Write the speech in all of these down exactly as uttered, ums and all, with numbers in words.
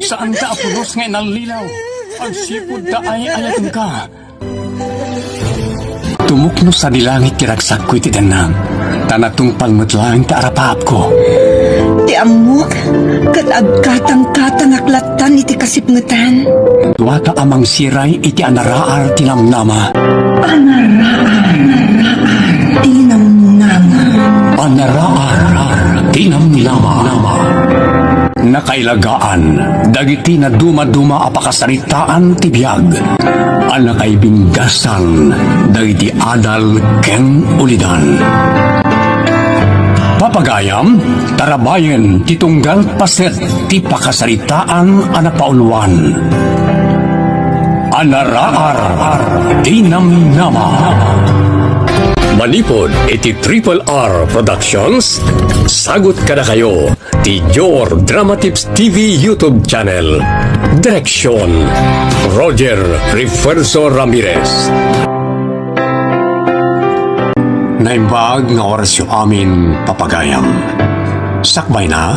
Saanka a pulos nga inallilaw. Agsipud ta ay-ayatenka. Tumukno sadi langit ti ragsakko iti dennam, ta natungpal met laeng ti arapaapko. Ti ammok, ket agkatangkatangak lattan iti kasipngetan. Duata a mangsiray iti anaraar ti namnama. Anaraar ti namnama. Anaraar ti namnama. Nakailagaan dagiti nadumaduma a pakasaritaan ti biag a nakaibinggasan dagiti adal ken ulidan. Papagayam, tarabayen ti tunggal paset ti pakasaritaan a napauluan. Anaraar ti namnama. Manipud iti Triple R Productions, sagut kadakayo ti Jor Dramatips T V YouTube channel. Direksyon, Roger Refuerzo Ramirez. Naimbag nga orasyo amin, papagayam. Sakbayna,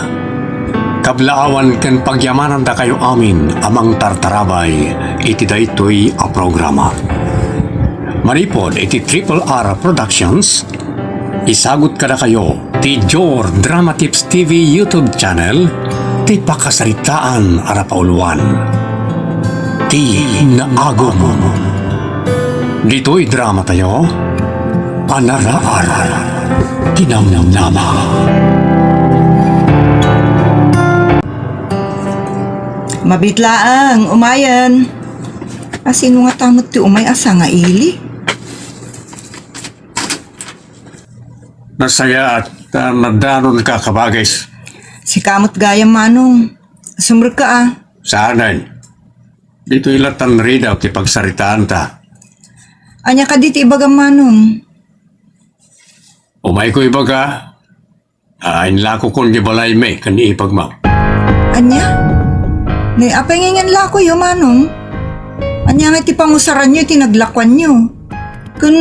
kablaawan ken pagyamanandakayo amin a mangtartarabay iti daytoy a programa. Manipud iti Triple R Productions, isagut kadakayo ti Jor Dramatips T V YouTube channel ti pakasaritaan a napauluan. Ti naagum. Ditoy dramatayo, Anaraar ti namnama. Mabiit laeng, umayen. A, sino ngata met ti umay a sangaili? Nasayaat ta nadanonka, kabagis. Sika met gayam, Manong. Sumrekka, a. Saanen. Ditoy lattan ridaw ti pagsaritaanta. Ania kadi ti ibagam, Manong? Umayko ibaga, a, inlakokon ti balaymi ken ni ipagmo. Ania? Ni, apay ngay nga inlakoyo, Manong? Ania nga ti pangusaranyo iti naglakuanyo? Ken,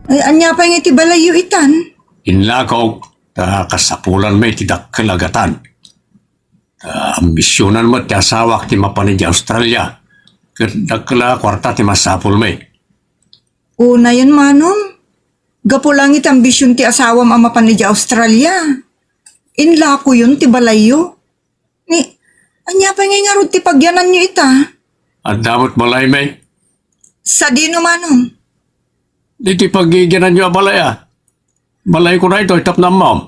ay, ania pay nga ti balayyo itan? Inlakok, ta kasapulanmi ti dakkel a gatan. Ta ambisionan met ti asawak ti mapan idiay Australia. Ket dakkel a kuarta ti masapulmi. Unayen, Manong, gapu laeng iti ambision ti asawam a mapan idiay Australia, inlakoyon ti balayyo. Ni, ania pay ngay ngarud ti pagyananyo ita? Adda met balaymi. Sadino, Manong? Ditoy pagyananyo a balay, a. Balayko daytoy tapno ammom.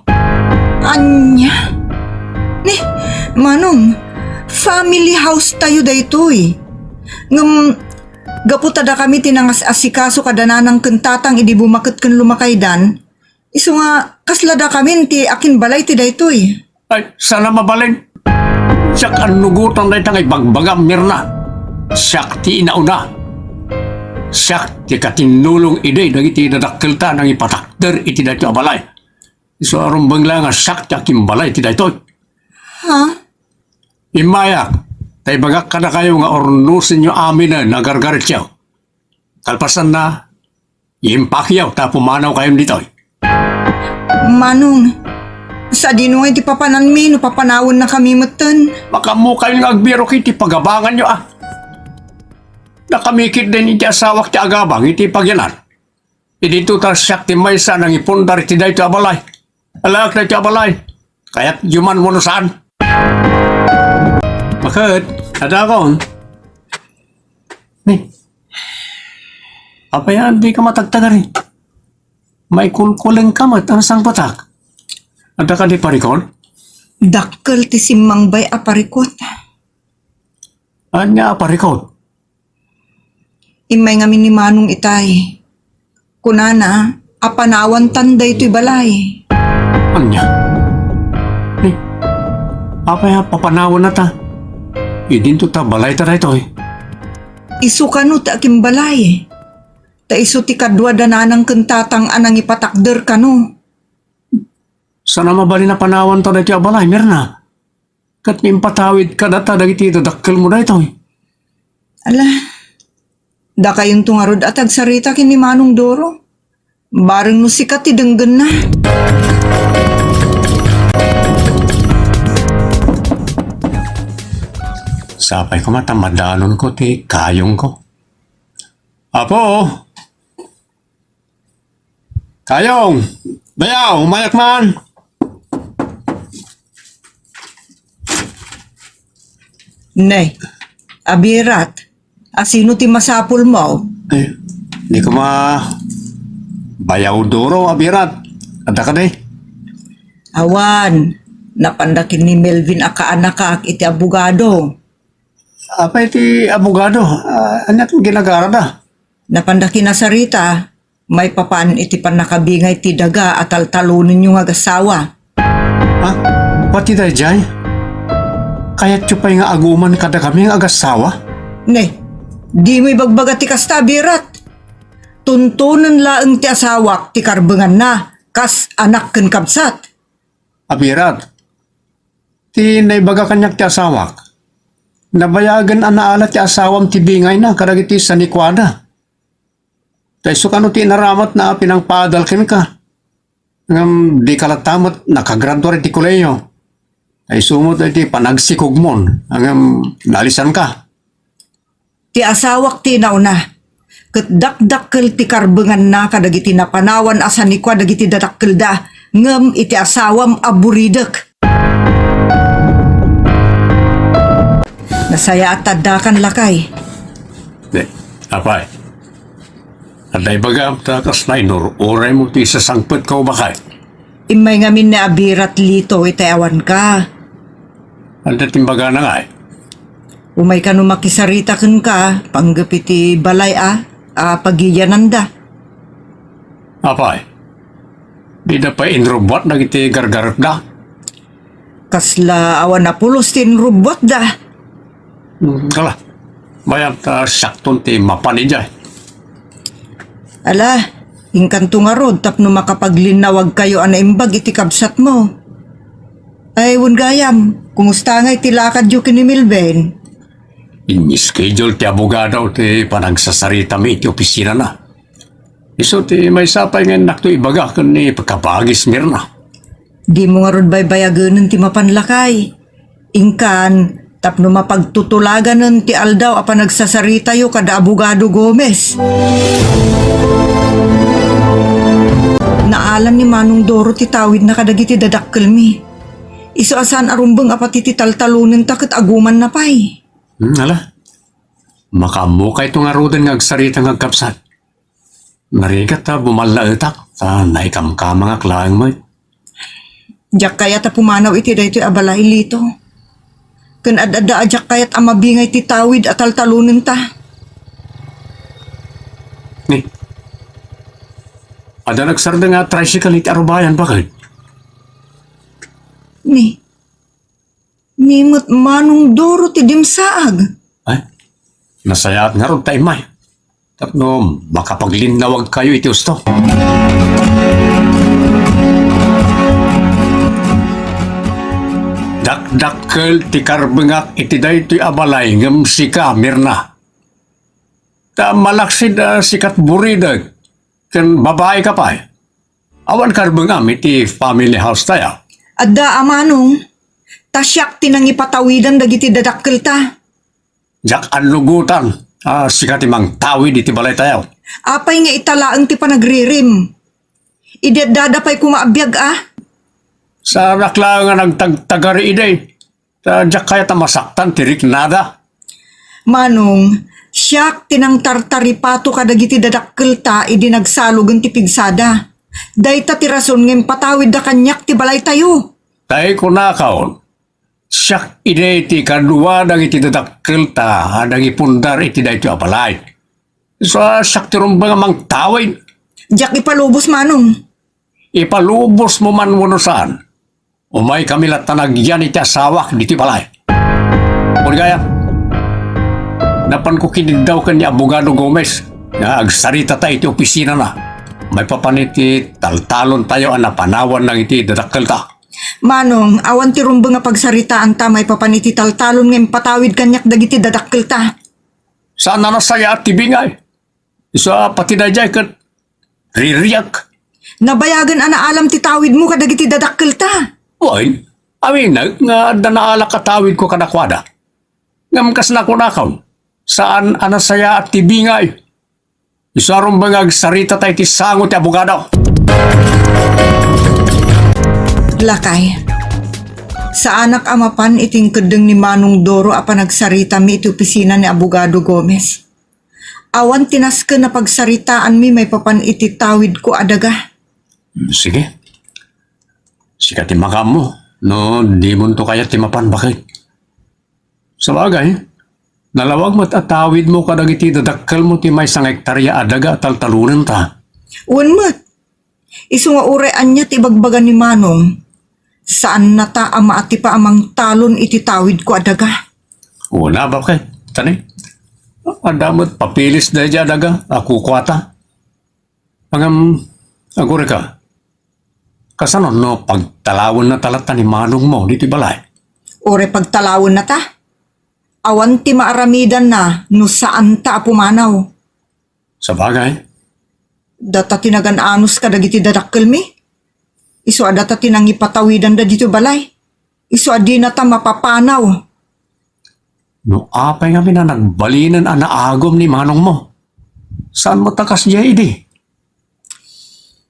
Ania? Ni, Manong, family house tayo daytoy. Ngem, gapu ta dakami ti nangas-asikaso kada nanang ken tatang idi bumaket ken lumakaydan, isu nga, kasla dakamin ti akinbalay ti daytoy. Ay, saan a mabalin? Siak annugotan dayta nga ibagbagam, Mirna. Siak ti inauna. Siak ti katinnulong idi dagiti dadakkelta nangipatakder iti daytoy a balay. Isu a rumbeng la nga siak ti akinbalay ti daytoy. Ha? Immayak, ta ibagak kadakayo nga urnosenyo aminen a gargaretio. Kalpasanna, impakyo ta pumanawkayon ditoy. Manong, sadino ngay ti papananmi no papanawennakami metten? Makaammokayon nga agbirok iti pagabanganyo, a. Dakami ketdin iti asawak ti agabang iti pagyanan. Idinto ta siak ti maysa a nangipundar iti daytoy a balay. Alaek daytoy a balay. Kayatyo man wenno saan? Baket, adakon. Ni, apay a dika matagtagari? Maikulkulengka met a nasangpetak. Adda kadi parikut? Dakkel ti simmangbay a parikut. Ania a parikut? Immay ngamin ni Manong itay. Kunana a panawantan daytoy balay. Ania? Ni, apay a papanawannata? Idinto ta balayta daytoy. Isu kano ti akinbalay. Ta isu ti kadua da nanang ken tatang a nangipatakder kano. Saan a mabalin a panawanto daytoy a balay, Mirna? Ket impatawid kadata dagiti dadakkelmo daytoy. Ala, dakayonto ngarud a tagsarita ken ni Manong Doro. Bareng no sika ti denggenna. Sapay koma ta madanonko ti kayongko. Apo! Kayong! Bayaw, umayak man! Ne, Abirat, asino ti masapulmo? Ay, di ko ma-, Bayaw duro, Abirat. Adda kadi? Awan, napanda ken ni Melvin a kaanakak iti abogado. Apay ti abogado? Ah, ania ti ginagarada? Napanda kinasarita, maipapan iti pannakabingay ti daga a taltalonenyo nga agassawa. Ha? Pati daydiay? Kayatyo pay nga aguman kadakami nga agassawa? Ne, dimo ibagbaga ti kasta, Abirat. Tuntonen laeng ti asawak ti karbenganna, kas anak ken kabsat. Abirat, ti naibaga kaniak ti asawak, nabayagen a naala ti asawam ti bingayna kadagiti sanikuada. Ta isu kano ti inaramatna a pinangpaadal kenka. Ngem dika latta met nakagraduar iti kolehiyo. Ta isu met iti panagsikogmon, ngem naalisanka. Ti asawak ti inauna, ket dakdakkel ti karbenganna kadagiti napanawan a sanikua dagiti dadakkelda, ngem iti asawam a buridek. Nasayaat ta addakan, lakay. Di, apay. Adda ibagam ta kasla inur-uraymo ti isasangpetka, bakay. Immay ngamin ni Abirat Lito iti awanka. Adda timbagana ngay? Umay kano makisarita kenka, panggep iti balay a, a pagiyananda. Apay, dida pay inrubbuat dagiti gargaretda? Kasla awan a pulos ti inrubbuatda. Hmm, kala, bayam ta siakton ti mapan idiay. Ala, inkanto ngarud tapno makapaglinnawagkayo a naimbag iti kabsatmo. Ay, wen gayam, kumusta ngay ti lakadyo ken ni Melvin? In-schedule ti abogado ti panagsasaritami iti opisinana. Isu ti maysa pay nga innakto ibaga ken ni kabagis Mirna. Dimo ngarud baybayagenen ti mapan, lakay. Inkan, tapno mapagtutulaganen ti aldaw a panagsasaritayo kada Abogado Gomez. Naalan ni Manong Doro ti tawidna kadagiti dadakkelmi. Isu a saan a rumbeng a pati ti taltalonenta ket agumanna pay. Hmm, ala. Makaammokayto ngaruden nga agsarita nga agkabsat. Narigat ta bumallaetak, ta naikamkamangak laeng met. Diak kayat a pumanaw iti daytoy a balay, Lito. Ken ad-adda a diak kayat a mabingay ti tawid a taltalonenta. Ni, adda nagsardeng a tricycle iti arubayan, bakay? Ni, Ni met Manong Doro ti dimsaag. Ay, nasayaat ngarud ta immay. Tapno makapaglinnawagkayo iti usto. Dakdakkel ti karbengak iti daytoy a balay ngem sika, Mirna. Ta malaksid a sikat buridek ken babaika pay. Awan karbengam iti family house tayo. Adda a manong, ta siak ti nangipatawidan dagiti dadakkelta. Diak annugotan a sika ti mangtawid iti balaytayo. Apay nga ita laeng ti panagririm? Idi addada pay koma a biag a? Saanak laeng a nagtagtagari idi. Ta diak kayat a masaktan ti riknada. Manong, siak ti nangtartaripato kadagiti dadakkelta idi nagsalogen ti pigsada. Dayta ti rason nga impatawidda kaniak ti balaytayo. Tay kunakon, siak idi ti kadua dagiti dadakkelta a nangipundar iti daytoy a balay. Isu a siak ti rumbeng a mangtawid. Diak ipalubos, Manong. Ipalubosmo man wenno saan, umaykami latta nga agyan iti asawak ditoy balay. Wen gayam, napanko kiniddaw ken ni Abogado Gomez nga agsaritata iti opisinana maipapan iti taltalontayo a napanawan dagiti dadakkelta. Manong, awan ti rumbeng a pagsaritaanta maipapan iti taltalon nga impatawid kaniak dagiti dadakkelta. Saan a nasayaat ti bingay. Isu a pati daydiay ket ririak. Nabayagen a naalam ti tawidmo kadagiti dadakkelta. Wen, awinek nga adda naalak a tawidko kadakuada. Ngem kas nakunakon, saan a nasayaat ti bingay. Isu a rumbeng nga agsarita ta iti sango ti abogado. Lakay, saanak a mapan iti inkeddeng ni Manong Doro a panagsaritami iti opisina ni Abogado Gomez. Awan ti nasken a pagsaritaanmi maipapan iti tawidko a daga. Sige. Sika ti makaammo no dimonto kayat ti mapan, baket. Sabagay, nalawag met a tawidmo kadagiti dadakkelmo ti maysa nga hektaria a daga a taltalonenta. Wen met, isu nga uray ania ti ibagbaga ni Manong, saannata a maatipa a mangtalon iti tawidko a daga. Una, baket, tani? Adda met papeles daydiay a daga a kukuata. Ngem, agurayka, kasano no pagtalawennata latta ni manongmo ditoy balay? Uray pagtalawennata, awan ti maaramidanna no saanta a pumanaw. Sabagay. Data ti nagan-anos kadagiti dadakkelmi. Isu a data ti nangipatawidanda ditoy balay. Isu a dinata mapapanaw. No apay ngamin a nagbalinen a naagum ni manongmo? Saan met a kasdiay idi?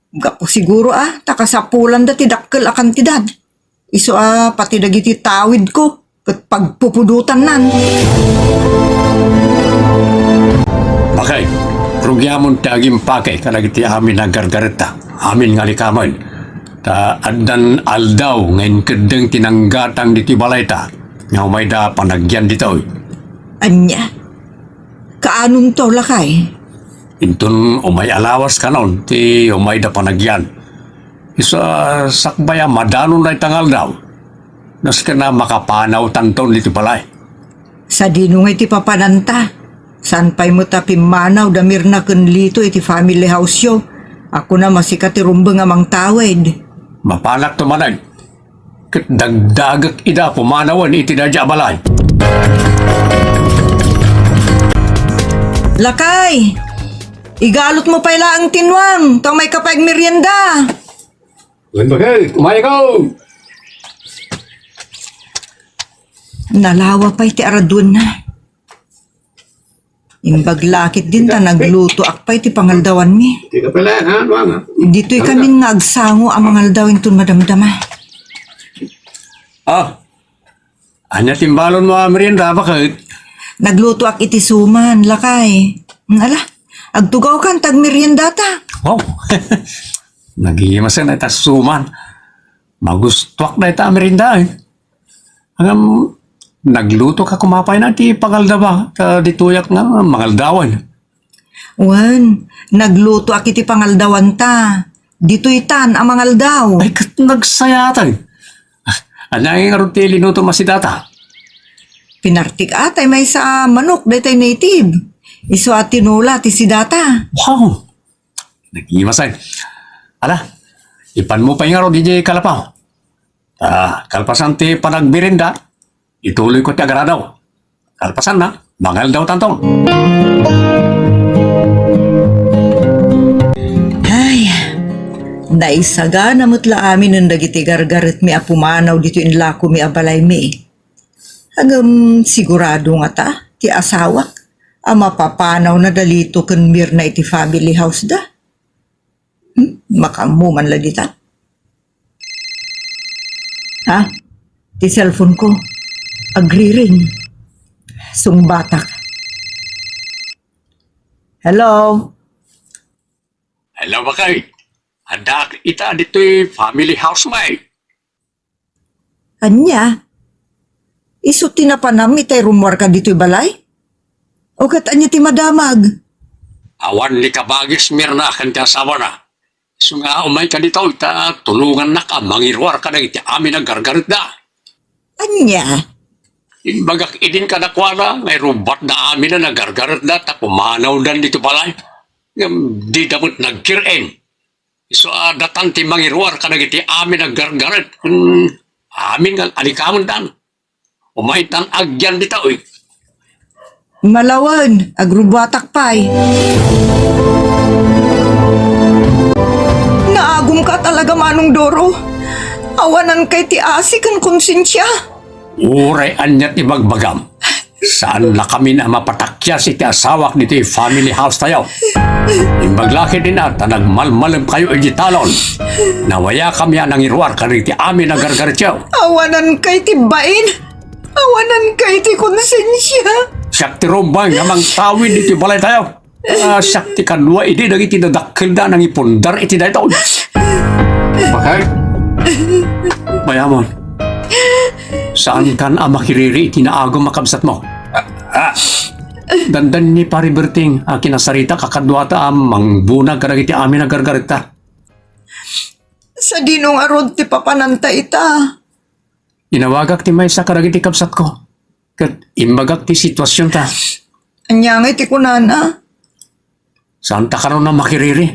Gapu siguro a ta kasapulanda ti dakkel a kantidad. Isu a pati dagiti tawidko ket pagpupudotannan. Bakay, rugiamon ti agimpake kadagiti amin a gargaretta, amin nga likamen. Ta addan aldaw nga inkeddeng ti nanggatang ditoy balayta nga umayda panagyan ditoy. Ania? Kaanonto, lakay? Inton umay a lawas kanon ti umayda panagyan. Isu a sakbay a madanon dayta nga aldaw, nasken a makapanawtanton ditoy balay. Sadino ngay ti papananta? Saan pay met a pimmanaw da Mirna ken Lito iti family house-yo? Ako na masika ti rumbeng a mangtawid. Mapanakto manen. Ket dagdagek ida a pumanawen iti daydiay a balay. Lakay! Igalotmo pay laeng ti nuang, ta umayka pay agmerienda. Wen, bakay, umayko! Nalawa pay ti araduenna. Imbag la ketdin ta naglutoak pay ti pangaldawanmi. Ditoy kamin nga agsango a mangaldaw inton madamdama. Ah, ania ti imbalonmo a merienda, baket? Naglutoak iti suman, lakay. Ala, agtugawkan ta agmeriendata. Wow! Nagimasen dayta suman. Magustuak dayta a merienda, eh. Ngem, naglutoka koma pay na ti pangaldawa, ta ditoyak nga mangaldawan. Wen, naglutoak iti pangaldawanta. Ditoytan a mangaldaw. Ay, ket nagsayatan. Ania ngarud ti linutom a sidata? Pinartik atay maysa a manok daytay native. Isu a tinola ti sidata. Wow! Nagimasen. Ala, ipanmo pay ngarud idiay kalapaw. Ah, kalpasan ti panagmerienda, ituloyko ti agradaw. Kalpasanna, mangaldawtanton. Ay, naisagana met la aminen dagiti gargaretmi a pumanaw ditoy inlakomi a balaymi. Ngem sigurado ngata ti asawak a mapapanawna da Lito ken Mirna iti family house da. Hmm? Makaammo man la dita. Ha? Ti cellphone ko. Agriring. Sungbatak. Hello? Hello, bakay. Addaak ita ditoy family house, may. Ania? Isu ti napanam itay rummuarka ditoy balay? O ket ania ti madamag? Awan ni kabagis Mirna ken ti asawana. Isu nga umayka ditoy ta tulongannak a mangiruar kadagiti amin a gargaretda. Ania? Imbagak idin kadakuada nga irubbatda amin a gargaretda ta pumanawdan ditoy balay. Ngem dida met nagkir-en. Isu a datan ti mangiruar kadagiti amin a gargaret ken amin nga alikamandan. Umaytan agyan dita, uy. Malawen, agrubbuatak pay. Naagumka talaga, Manong Doro. Awanankay ti asi ken konsensia. Uray ania ti bagbagam. Saan la kamin a mapatakyas iti asawak ditoy family house tayo. Imbag la ketdin a ta nagmalmalemkayo iti talon. Nawayakami a nangiruar kadagiti amin a gargaretyo. Awananka iti bain. Awananka iti konsensia. Siak ti rumbeng nga mangtawid iti balay tayo. Ah, siak ti kadua idi dagiti dadakkelda a nangipundar iti daytoy. Bakit? Mayamon. Saankan a makiriri iti naagum a kabsatmo. Ah, ah. Dandani ni Pari Berting a kinasaritak a kaduata a mangbunag kadagiti amin a gargaretta. Sadino ngarud ti papananta ita? Inawagak ti maysa kadagiti kabsatko, ket imbagak ti situasionta. Ania ngay ti kunana? Saanta kano a makiriri?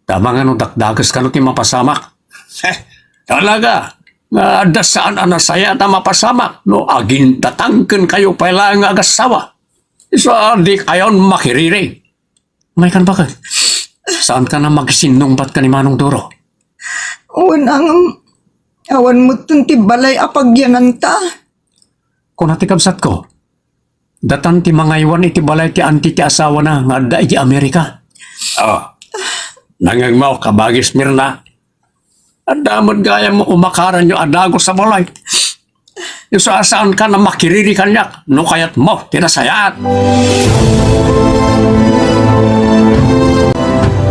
Ta amangan no dakdakes kano ti mapasamak. Eh, talaga, nga adda saan a nasayaat a mapasamak no agindatang kenkayo pay laeng nga agassawa. Isu a dikayon makiriri. Maykan, bakit? Saankan a makisinnungbat ken ni Manong Doro? Wen, ngem awan metten ti balay a pagyananta. Kuna ti kabsatko, datan ti mangaywan iti balay ti anti ti asawana nga adda iti Amerika. Oh, nangngegmo, kabagis Mirna. Adda met gayam umakaranyo a dagus a balay. Isu a saankan a makiriri kaniak no kayatmo ti nasayaat.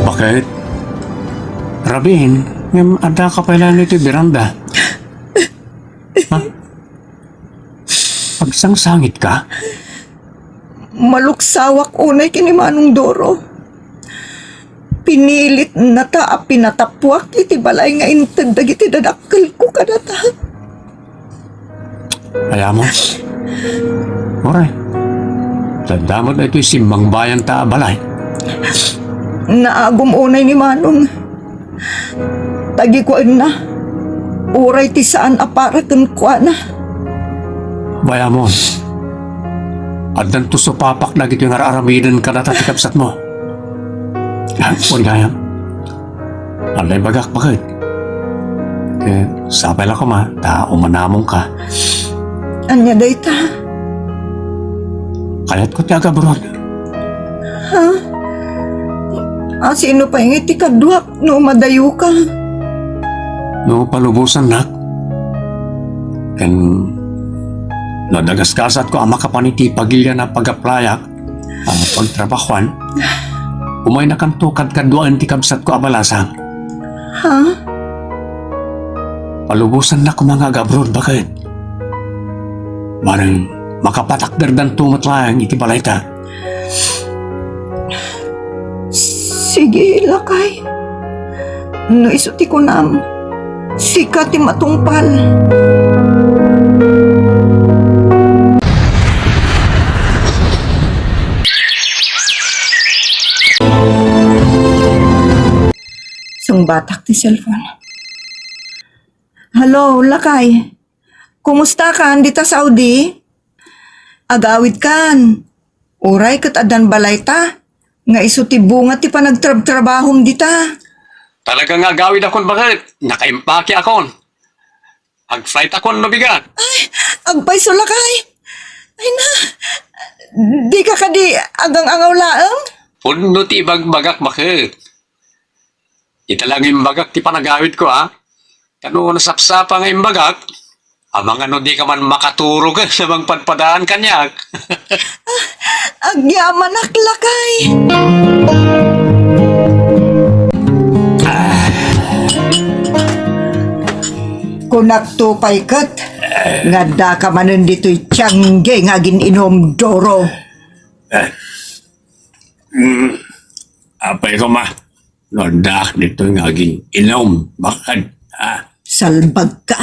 Bakit? Rabiin, ngem addaka pay laeng iti beranda. Ha? Agsangsangitka? Maluksawak unay ken ni Manong Doro. Pinilitnata a pinatappuak iti balay nga inted dagiti dadakkelko kadata. Mayamon. Uray. Sanda met daytoy simmangbayanta a balay. Naagum unay ni Manong. Tagikuenna, uray ti saan a para kenkuana. Mayamon, addanto supapak dagitoy nga ar-aramiden kadata ti kabsatmo. Wen gayam, adda imbagak, bakit? Eh, sapay la koma ta umanamonka. Ania dayta? Kayatko ti agabroad. Ha? A, sino pay nga iti kaduak no madayoka? No palubosannak, ken no adda gaskasatko a makapan iti pagilian a pag-applyak a pagtrabahuan, umaynakanto kadkaduaen ti kabsatko a balasang. Ha? Palubosannak koma nga agabroad, bakit? Bareng makapatakderdanto met laeng iti balayta. Sige, lakay. No isu ti kunam, sika ti matungpal. Sungbatak ti cellphone. Hello, lakay. Kumustakan dita Saudi? Agawidkan. Uray ket addan balayta nga isu ti bunga ti panagtrabtrabahom dita. Talaga nga agawidakon, baket. Nakaimpakeakon. Ag-flightakon no bigat. Ay, agpayso, lakay. Ay na, dika kadi agang-angaw laeng? Pudno ti ibagbagak, baket. Ita lang imbagak ti panagawidko, a. Kano nasapsapa nga imbagak, amangan no dika man makaturog a mangpadpadaan kaniak. Agyamanak, lakay. Kunakto pay ket nga addaka manen ditoy tiangge nga agin-inom, Doro. Mm, apay koma, no addaak ditoy nga agin-inom, baket, a? Salbagka.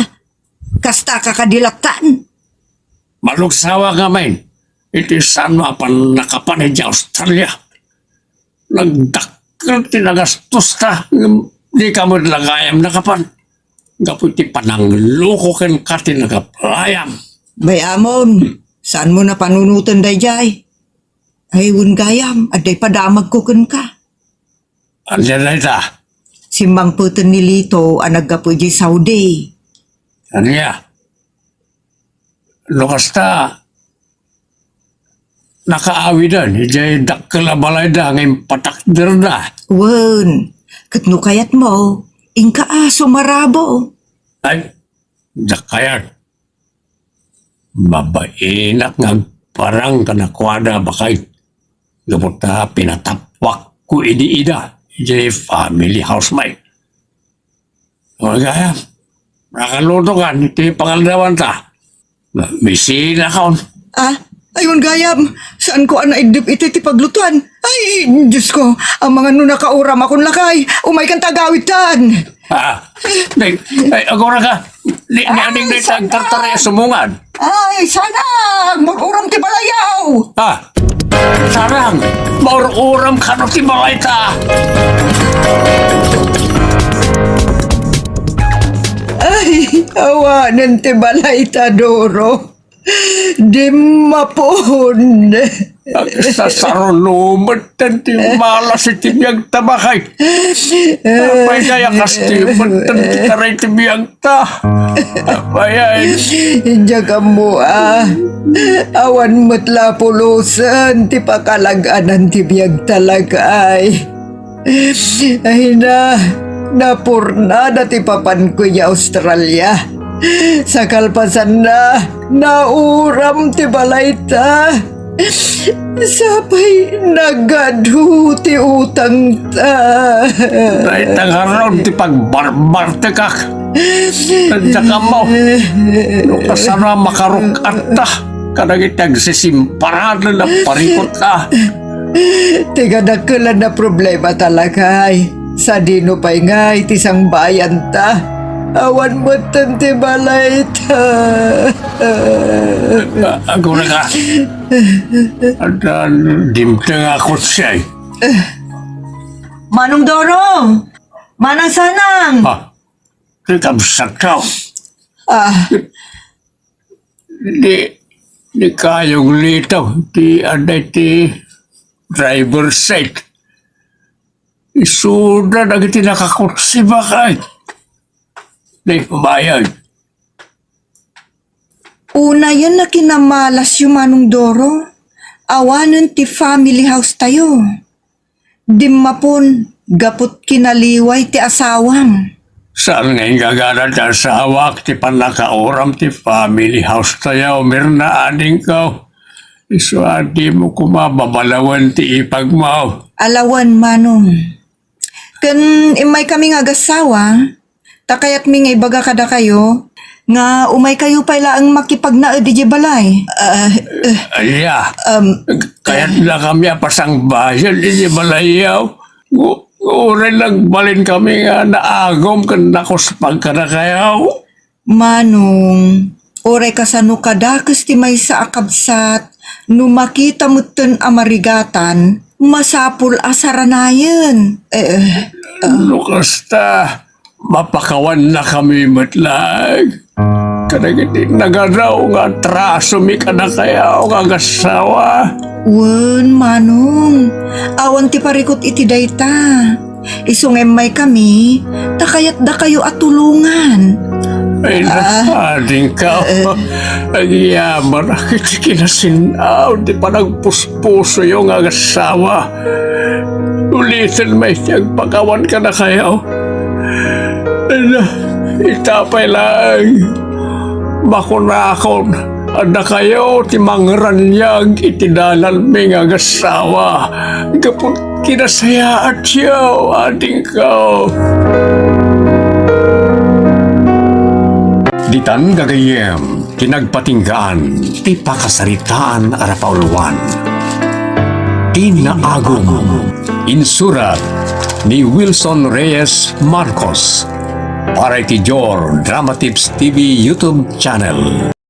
Kastaka kadi lattan? Maluksawa ngamin iti saan a pannakapan idiay Australia. Nagdakkel ti nagastosta, ngem dika met la gayam nakapan. Gapu iti panangloko kenka ti nagaplayam. Bay-amon, saanmo a panunoten daydiay? Ay, wen gayam, adda ipadamagko kenka. Ania dayta? Simmangpeten ni Lito a naggapu idiay Saudi. Ania? No kasta, nakaawiden idiay dakkel a balayda nga impatakderda. Wen, ket no kayatmo, inka a sumarabo. Ay, dakkayan. Mabainak nga agparang kadakuada, baket. Gapu ta pinatappuakko idi ida, idiay family house, may. Wen gayam, nakalutokan iti pangaldawan ta. Misinakon. Ah, ay, wen gayam, saanko a naiddep iti ti paglutuan. Ay, Diosko, amangan no nakauramakon, lakay. Umaykan ta agawidtan. Ah, di, ay, agura ka. Di, di, ading di, agtartaray a sumungan. Ay, Sanang, maur-uram ti balayyo. Ah, Sanang, maur-uram kano ti balayta. Ay, awanen ti balayta, Doro. Dimmapon. Agsasaruno metten ti malas iti biagta, baket. Apay kaya kasta metten ti taray ti biagta? Apay ay? Diak ammo a. Awan met la pulosen ti pakalag-anan ti biagta, lakay. Ay na, napurna dati papanko idiay Australia. Sa kalpasanna, nauram ti balayta. Sapay nagadu ti utangta. Dayta ngarud ti pagbarbartekak. Adda kamo. No kasano a makaruk-atta kadagiti agsisimparaden a parikutna. Ti kadakkelan a problemata, lakay. Sadino pay ngay ti sangbayanta? Awan metten ti balayta. A-, aguraka. Addan dimteng a kutsay. Manong Doro! Manang Sanang! Ah, ti kabsatko. Ah. Di, di kayo litaw ti adda iti driver seat. Isuda dagiti nakakutsi, baket. Di bayag. Unayen a kinamalasyo, Manong Doro. Awanen ti family house tayo. Dimmapon, gaput kinaliway ti asawam. Saan nga inggagana ti asawak ti pannakauram ti family house tayo, Mirna, adingko. Isu a dimo koma babalawen ti ipagmo. Alawen, Manong. Ken immaykami nga agassawa, ta kayatmi nga ibaga kadakayo nga umaykayo pay laeng makipagnaed idiay balay. Ah, eh, Aya, um, kayatnakami a pasangbayen idiay balayyo. Gu-, uray nagbalinkami nga naagum ken nakuspag kadakayo. Manong, uray kasano kadakes ti maysa a kabsat, no makita metten a marigatan, masapul a saranayen. Eh, eh, ah. No kasta, mapakawannakami met laeng kadagiti nagadaw nga atrasomi kadakayo nga agassawa. Wen, Manong, awan ti parikut iti dayta. Isu nga immaykami, ta kayatdakayo a tulongan. Ay, ah, adingko. Eh, eh. Agyamanak iti kinasin-aw ti panagpuspusoyo nga agassawa. Uliten met ti agpakawan kadakayo. Ania, ita pay laeng, makunakon, a dakayo ti mangraniag iti dalanmi nga agassawa. Gapu Kinasayaatyo, adingko. Ditan gagayyem, ti nagpatinggaan ti pakasaritaan a rapauluan. Ti Naagum. Insurat ni Wilson Reyes Marcos. Para iti Jor Dramatips T V YouTube channel.